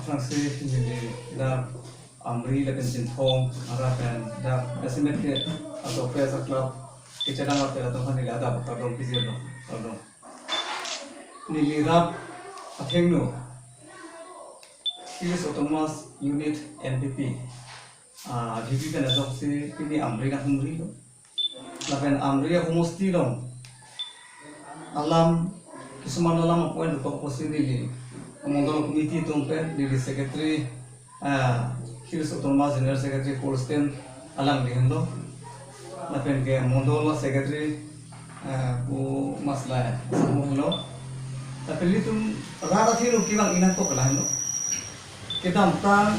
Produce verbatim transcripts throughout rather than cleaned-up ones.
Nangsi neli dak Amri lapen Chinthong arlo pen dak jasemet ke aso press club kechedang lapen atum aphan neli adap kardom pijirlo, kardom. Neli rap athengno Hills Autonomous Unit, N P P, ah, V P pen ajoksi pini Amri nahumrilo. Lapen Amri ahomosti along alam, kisuman alam apot dokok pusi neli mondol committee atum pen neli secretary, ah, Hills Autonomous General Secretary Paul Sten alangli henlo. Lapen ke mondol secretary, ah, pu Maslai Sangmo henlo. Lapen nelitum rat athengno kevang-i nangkok ke lahenlo. Kedamtang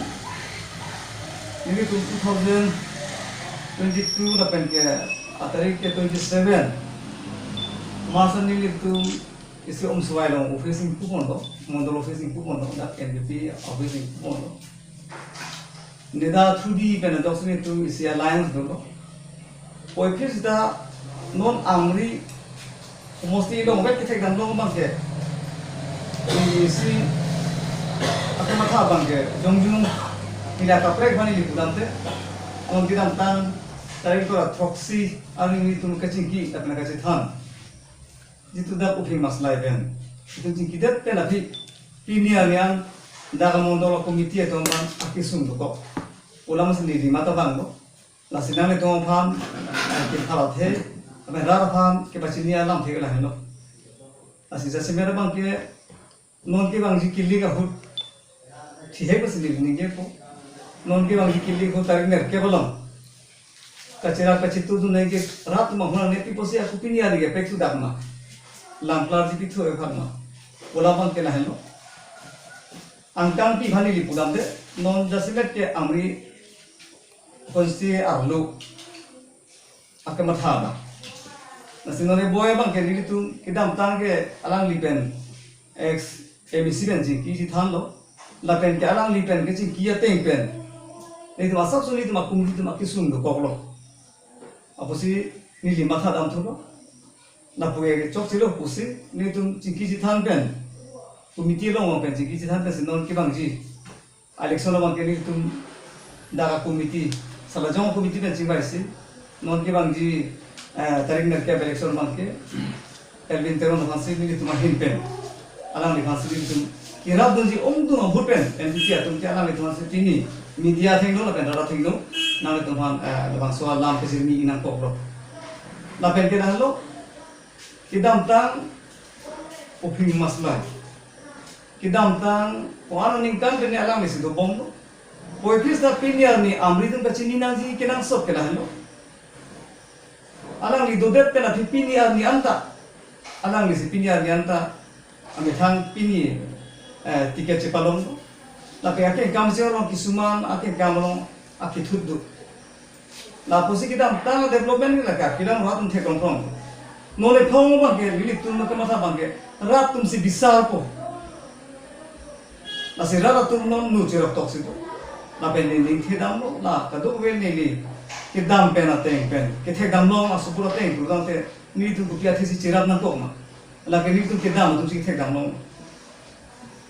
nelitum two thousand twenty-two lapen ke atarik ke twenty-seven March nelitum isi Umswai along office ingpu ponlo, mondol office ingpu ponlo, dak N P P office ingpu ponlo. Neda thudi pen ajoksi nelitum isi alliance dolo. Puvoiphit seta non Amri homosti along vet kethekdam long abang ke, isi akamatha abang ke jongjung neli akaprek aphan neli pudamte, non kedamtang tarik tora throksi arni nelitum kachingki lapen kachethan, jitu dak Uphing Maslai pen itum chingkidet pen aphi pini arni an dak amondol committee atum abang akesung dokok. Olam si neli mata vanglo. Lasi nanglitum aphan, eh, kepharathe, amen rat aphan kepachini alamthe ke lahenlo. Lasi jasemet abang ke non kevangji kilik ahut thihek pusi neli ningjepo. Non kevangji kilik ahut tarik nerkep along kacherap kachetudun nangji rat atum ahuna ne pi pusi ako pini arni ke pek sudak ma. Langplar ji pithu ephak ma. Olam abang ke lahenlo. Angkang pi aphan neli pudamte, non jasemet ke Amri constituency arlo akamatha abang. Lasi non eboi abang ke nelitum kedamtang ke alangli pen ex M A C pen chingki chethanlo. Lapen ke alangli pen kechingki ateng pen nelitum asapso nelitum akum nelitum akesung dokoklo. Apotsi neli matha damthulo. Lapu ke chokchelo pusi nelitum chingki chethan pen, committee along pen chingki chethan pensi non kevangji election abang ke nelitum dak committee, Salajong committee pen chingvaisi, non kevangji, eh, tarik nerkep election abang ke Elwin Teron aphansi nelitum ahin pen alangliphansi nelitum kerapdunji ongdung ahut pen N P P atum ke alangliphansi pini media athengno lapen rat athengno nanglitum aphan, eh, labangso alam kachirmi nangkoklo. Lapen ke lahenlo, kedamtang Uphing Maslai, kedamtang ko-an aningkan pen alanglisi dobomlo. Puvoiphit seta pini arni Amri atum kachini nangji kenangsot ke lahenlo. Alangli dodet pen aphi pini arni anta, alanglisi pini arni anta amethang pini, eh, ticket chepalonglo. Lapen akengkam si along kisuman akengkam along akethut do. Lapusi kedamtang development ke lake kedam rat atum theklong prong. Non ephong abang ke nelitum kamatha abang ke rat atumsi bisarpo. Lasi rat atum non nu cherap toksi do. Lapen neli ning thedamlo, la kadokave neli kedam pen ateng pen kethekdam long asopur ateng pudamte nelitum kopi athesi cherap nangkok ma. Lake nelitum kedam atumsi kethekdam long.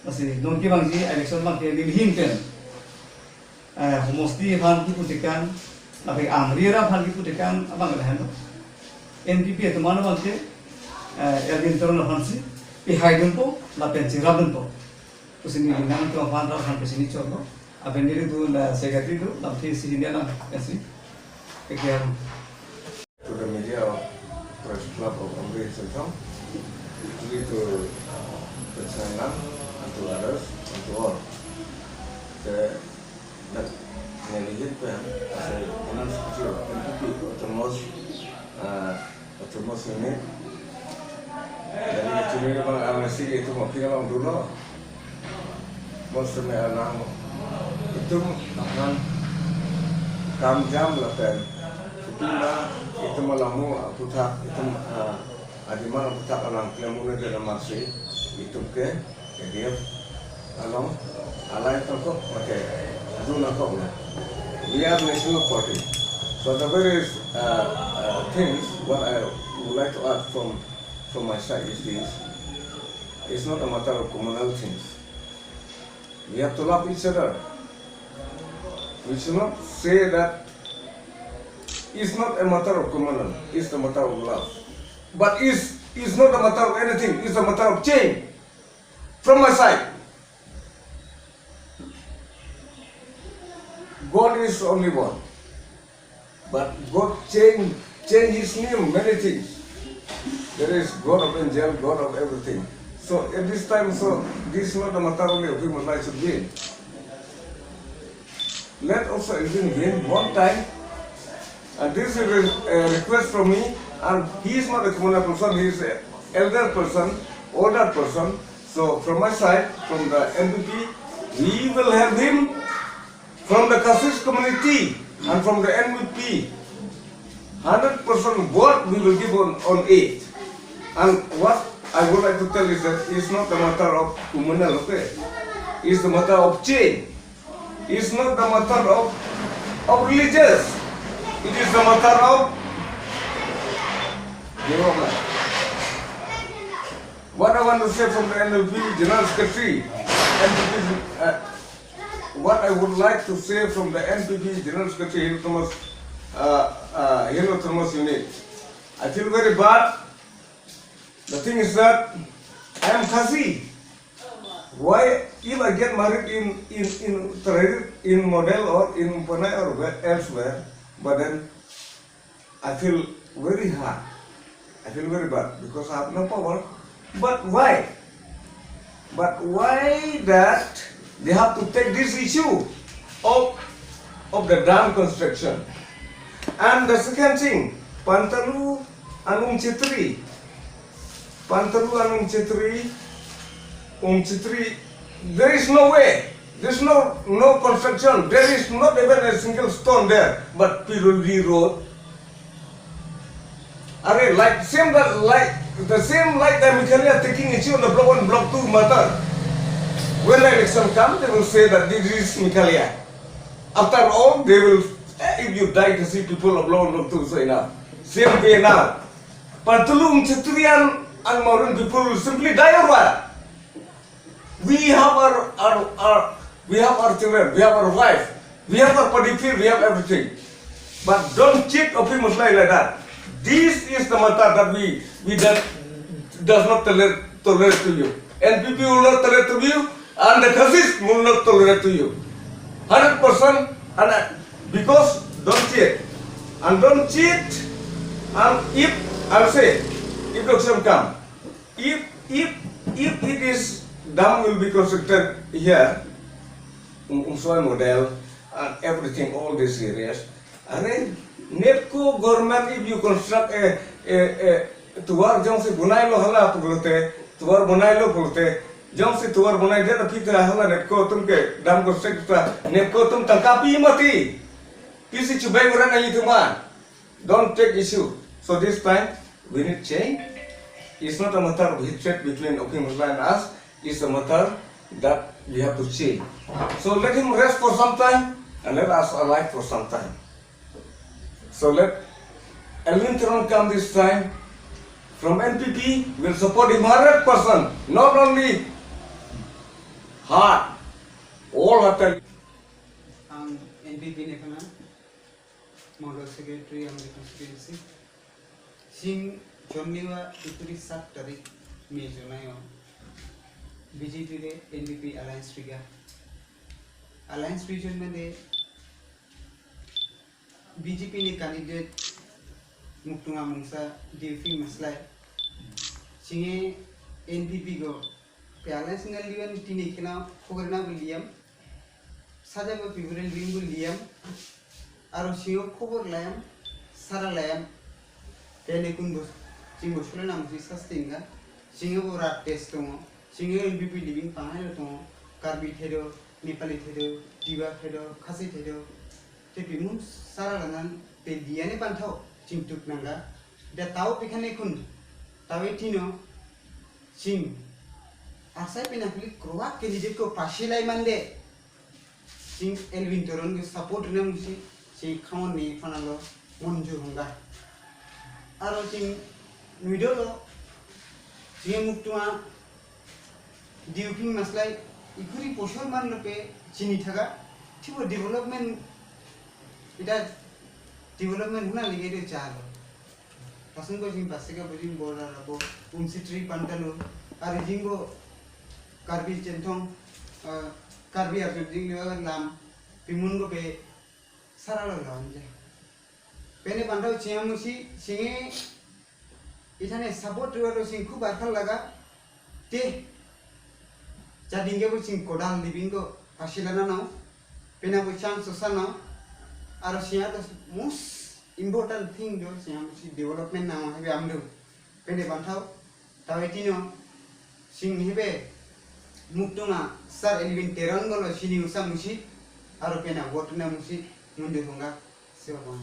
Lasi non kevangji election abang ke neli ahin pen, eh, homosti aphan kipu tekang, lapen Amri ara aphan kipu tekang abang lahenlo. N P P atum an abang ke, eh, Elwin Teron aphansi pihaidunpo lapen cherapdunpo pusi neli nangtum aphan rat aphan pachini chorlo. Lapen neli do la secretary do, lamthe isi hini alam pensi. Ekiam. To the media of Press Club of Amri Chinthong, particularly to the chairman and to others and to all. The, that neli ahin pen, as a finance secretary of N P P Autonomous, uh, Autonomous Unit, neli chini abang amesi itu mau kira abang dulu. Bonseme alang itum aphan kamjam lapen itum ma itum alam aputhak itum, ah, adiman aputhak alang klem un-e det amatsi itum ke A D F along alai tangkok mate dun tangkok na. We are national party. So the various, uh, uh, things what I would like to add from, from my side is this. It's not a matter of communal things. We have to love each other. We should not say that it's not a matter of communal, it's a matter of love. But it's, it's not a matter of anything, it's a matter of change. From my side, God is only one. But God change, change his name, many things. There is God of angel, God of everything. So at this time, so this is not a matter only of him and I should win. Let also Elwin win one time. And this is a request from me. And he is not a communal person, he is an elder person, older person. So from my side, from the N P P, we will help him. From the Khasi community and from the N P P, hundred percent vote we will give on, on it. And what I would like to tell is that it's not a matter of communal, okay? It's a matter of change. It's not the matter of, of religious. It is the matter of development. What I want to say from the N L P General Secretary, N P P, uh, what I would like to say from the N P P General Secretary, Hero Thomas, uh, uh, Hero Thomas Unit, I feel very bad. The thing is that I am Khasi. Why, if I get married in, in, in Trari, in Model or in Panai or where, elsewhere, but then I feel very hard. I feel very bad because I have no power. But why? But why that they have to take this issue of, of the dam construction? And the second thing, Pantalu and Umchetri. Pantalu and Umchetri, Umchetri, there is no way. There's no, no construction. There is not even a single stone there. But Piroli Road. Are like same that like the same like the Meghalaya taking issue on the block one, block two matter. When the election come, they will say that this is Meghalaya. After all, they will, eh, if you die, Khasi people of block one, block two, so enough. Same way now. Pantalu, Umchetri and Maurin people will simply die or what? We have our, our, our, we have our children, we have our wife, we have our paddy field, we have everything. But don't cheat of him like that. This is the matter that we, we that does not tolerate, tolerate to you. N P P will not tolerate to you, and the Khasis will not tolerate to you. Hundred percent, and, uh, because don't cheat, and don't cheat, and if, I'll say, if election come, if, if, if it is dam will be constructed here, um, Umsoi Model, and everything, all these areas, are, NEEPCO government, if you construct a, a, a tovar jongsi bonailo hala pulote, tovar bonailo pulote, jongsi tovar bonaidet aphi ta hala NEEPCO atum ke dam construct ta, NEEPCO atum tangka pi mati. Pisi chubai mura nangji atum an. Don't take issue. So this time, we need change. It's not a matter of hatred between Okhi Musla and us. It's a matter that we have to change. So let him rest for some time and let us alive for some time. So let Elwin Teron come this time. From N P P, we'll support him hundred percent. Not only heart, wholeheartedly. Ang N P P ne kana Model Secretary ang constituency. Sing jonliwa ituri sat tarik May jonai o. B J P le N P P alliance riga. Alliance region mane B J P ne candidate Muktunga Mungsa Diuphing Maslai. Singe N P P go pe alliance ngal liwan tine kena khogorna bu liam. Saja ba piburen ring bu liam. Aro singo khobor layam, sara layam. Kene kun bus, sing bus kule nam si sastinga. Singo bo rat test tongo. Singo N P P living pangai lo tongo. Karbi thedo, Nepali thedo, Tiwa thedo, Khasi thedo. Te pimun sara lanan pe liane panthau chingtuk nangga. Da tau pikhane kun. Tawe tino. Sing. Asai pinakli kroak candidate ko pasilai mande. Sing Elwin Teron ke support rinam si, sing khawan ni panalo monjur hongga. Aro sing nui dolo, sing Muktunga Diuphing Maslai Ikhuri posor man lope chini thaga, thibo development, ita development huna lege de chalo. Pasung ko jing pasika bo jing bola rabo, Umsitri Pantalo, ari jing bo Karbi Chenthong, eh, Karbi arjun jing lewa lam, pimun ko pe saralo lawan je. Pene bandau chiang musi, singe ithane support ruwa do sing khub arkhal laga, te, jading ke bo sing kodal libing ko, pasila na nau, pena bo chance sosa nau, aro siya to most important thing do, siya musi development nau, hebe amdu. Pene bandau, tawe tino, sing hebe, muktunga, Sir Elwin Teron bolo sini usa musi, aro pena vote na musi, mundu hunga, sewa bang.